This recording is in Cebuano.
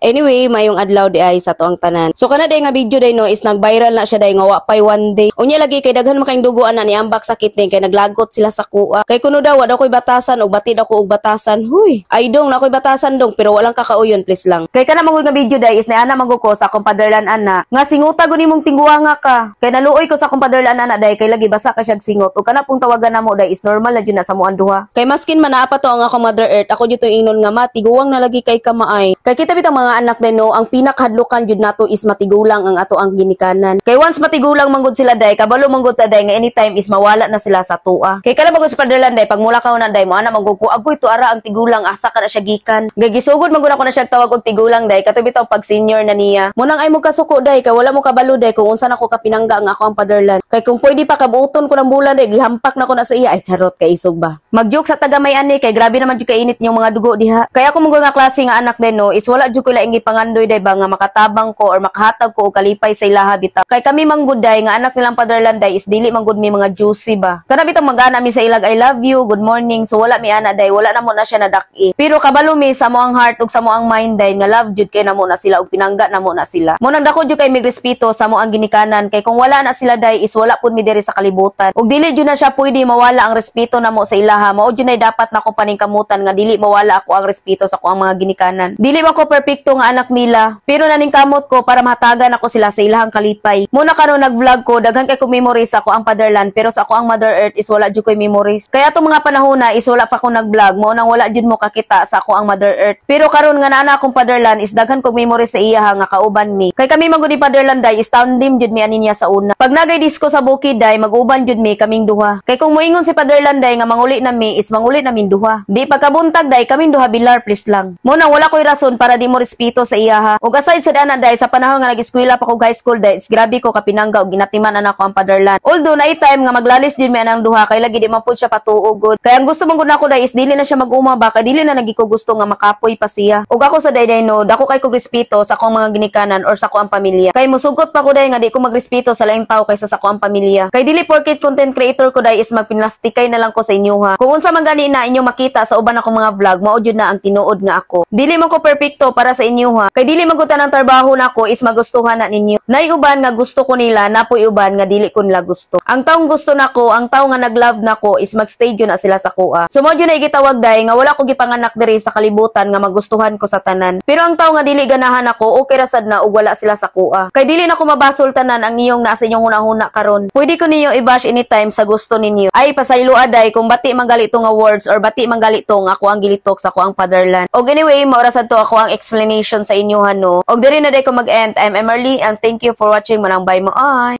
Anyway, mayong adlaw diay sa atoang tanan. So kana day nga video day, no, is nag-viral na siya day nga wa pay one day. Unya lagi kay daghan man kayong dugo ana ni ambak sakit ni kay naglagot sila sa kuha. Kay kuno daw wa daw ko'y batasan og bati daw ko og batasan. Huy, ay dong na ko'y batasan dong, pero walang kakauyon, please lang. Kay kana mangud nga video day is naana man ko sa akong fatherland ana nga singuta guni mong tingguanga ka. Kay naluoy ko sa akong fatherland ana day kay lagi basa ka siya singot. Ug kana pong tawagan namo day is normal na jud na sa muan duha. Kay maskin man naa pa to ang akong Mother Earth, ako jud ingnon nga matiguang na lagi kay kamaay. Kay kita bitang mga anak day, no, ang pinakahadlukan jud nato is matigulang ang ato ang ginikanan. Kay once matigulang manggod sila day, kabalo manggod ta day nga anytime is mawala na sila sa tua. Kay kana manggod sa fatherland day, pag mula ka na day mo ana manggod ko, agoy to ara ang tigulang, asa ka na siya gikan. Gay gisugod manggod ako na siya tawag og tigulang day, kato bitaw pag senior na niya. Munang ay mo kasuko day kay wala mo kabalo day kung unsa na ko kapinangga ang ako ang fatherland. Kay kung pwede pa kabuoton ko ng bulan day, gihampak na ko na sa iya. Ay charot, kay isog ba. Mag-joke sa tagamay ani kay grabe naman jud kainit yung mga dugo diha. Kaya ako mong nga klase nga anak din, no, is wala jud ko laing gipangandoy day ba nga makatabang ko or makahatag ko og kalipay sa ilaha bitaw. Kay kami manggud day nga anak nilang fatherland day is dili manggud mi mga juicy ba. Kana bitang magana mi sa ilag "I love you, good morning." So wala mi ana day, wala na mo na siya nadaki. Pero kabalo mi sa mo ang heart ug sa mo ang mind day nga love jud kay namo na sila ug pinangga namo na sila. Mo nang dako jud kay mig respeto sa mo ang ginikanan kay kung wala na sila day is wala pud mi diri sa kalibutan. Ug dili jud na siya pwede mawala ang respeto namo sa ilaha. Mao jud nay dapat nako paningkamutan nga dili mawala ako ang respeto sa ko ang mga ginikanan. Dili man ko perpekto nga anak nila, pero naningkamot ko para mahatagan ako sila sa ilahang kalipay. Muna karon nag-vlog ko, daghan kay ko memories ako ang fatherland, pero sa ako ang Mother Earth is wala jud koy memories. Kaya atong mga panahon na is wala pa ko nag-vlog, mao nang wala jud mo kakita sa ako ang Mother Earth. Pero karon nga naa na akong fatherland is daghan kog memories sa iya nga kauban mi. Kay kami man gud ni fatherland day is tandem jud mi ani niya sa una. Pag nagay disco sa bukid day, mag-uban jud mi kaming duha. Kay kung moingon si fatherland day nga manguli na mi is manguli na min duha. Di pagkabuntag day kaming duha bilar, please lang. Mo nang wala koy rason para di mo respeto sa iya ha. Ug aside sa dana day, sa panahon nga nag-eskwela pa ko high school day is grabe ko kapinangga ug ginatiman ana ko ang fatherland. Although na time nga maglalis din mi anang duha kay lagi di man pud siya patuo gud. Kay ang gusto man gud nako day is dili na siya mag-uma ba kay dili na lagi ko gusto nga makapoy pa siya. Ug ako sa day day, no, dako kay kog respeto sa akong mga ginikanan or sa akong pamilya. Kay musugot pa ko day nga di ko magrespeto sa laing tawo kaysa sa akong pamilya. Kay dili porket content creator ko day is magpinlastikay na lang ko sa inyo ha. Kung unsa man gani na inyong makita sa uban akong mga vlog, mao jud na ang tinuod nga ako. Dili man ko perpekto para sa inyo ha. Kay dili man gud ang trabaho nako is magustuhan na ninyo. Nay uban nga gusto ko nila, napoy uban nga dili ko nila gusto. Ang taong gusto nako, ang tawo nga nag-love nako is magstay jud na sila sa kuha. So mo jud na gitawag day nga wala ko gipanganak diri sa kalibutan nga magustuhan ko sa tanan. Pero ang tawo nga dili ganahan ako, okay ra sad na ug wala sila sa kuha. Kay dili na ko mabasol tanan ang iyong nasa inyong hunahuna karon. Pwede ko ninyo i-bash anytime sa gusto ninyo. Ay pasaylo aday kung bati man gali to nga words or bati man gali to nga ako ang gilitok sa ako ang fatherland. Og anyway, mao ra sad to ako ang explanation sa inyo ha, no. Og diri na day ko mag-end. I'm Emerly and thank you for watching. Manang bye mo ay.